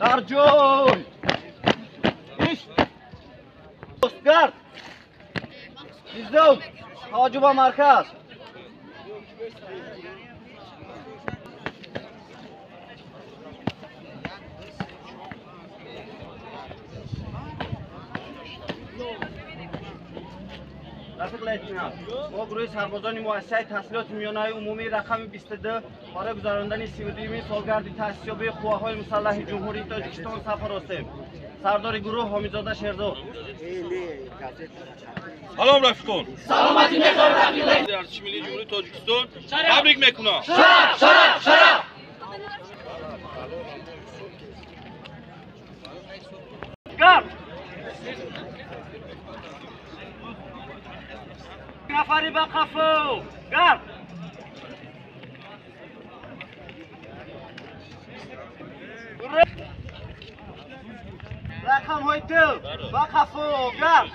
Дар ҷой. Ист. Гард. Издов. Таваҷҷӯҳ ба марказ. Рафиқ лейтенант, мо гурӯҳи сарбозони муассисаи таҳсилоти миёнаи умумии рақами 22 барои гузарондани 32-юмин солгарди таъсисёбии қувваҳои мусаллаҳи Ҷумҳурии Тоҷикистон сафар ростем. Сардори гурӯҳ Ҳомидзода Шерзод. Салом рафиқон. Саломатӣ мехоҳем рафиқ лейтенант. Артиши миллии Ҷумҳурии Тоҷикистон табрик мекунам. Шараф, шараф, шараф. Гард. Нафари ба қафо. Гард. Рақамҳои тил ба қафо. Гард.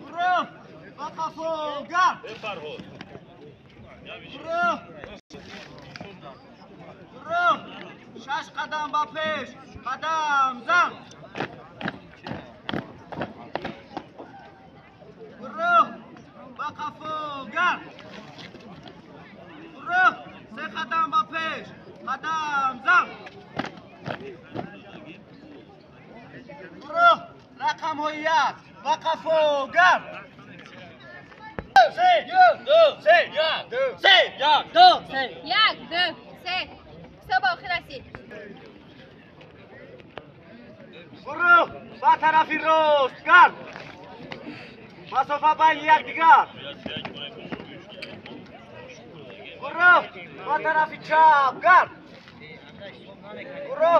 Уро ба қафо. Гард. Уро. Уро. Шаш қадам ба пеш. Қадам зан. Уро ба қафо. Гард. Уро се қадам ба пеш. Қадам зан. Уро рақамҳои як ба қафо. Гард. Се, ду, се, як, ду, се, як, ду, се, як, ду, се. Все ба охир расид. Уро ба тарафи рост. Гард. Масофа байни якдигар. Уро ба тарафи чап. Гард. Уро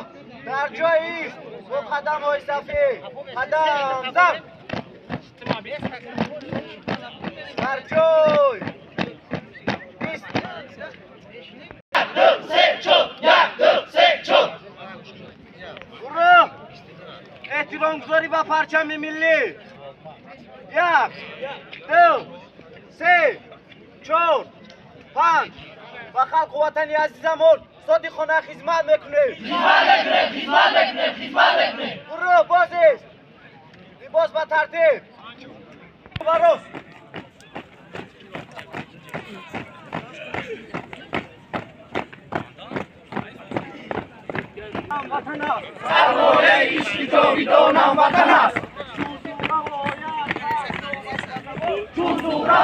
дар ҷои ист бо қадамҳои сафед. Қадам зан. Дар ҷой ист. Як, ду, се, чор. Як, ду, се, чор. Уро эҳтиромгузорӣ ба парчами миллӣ. Як, ду, се, чор, панҷ. Ба халқу ватани азизамон содиқона хизмат мекунем. Хизмат мекунем, хизмат мекунем, хизмат мекунем. Уро боз ист. Либос ба тартиб. Ба рост. Ватан аст. Сармояи ишқи ҷовидонам ватан аст. Чун зуҳра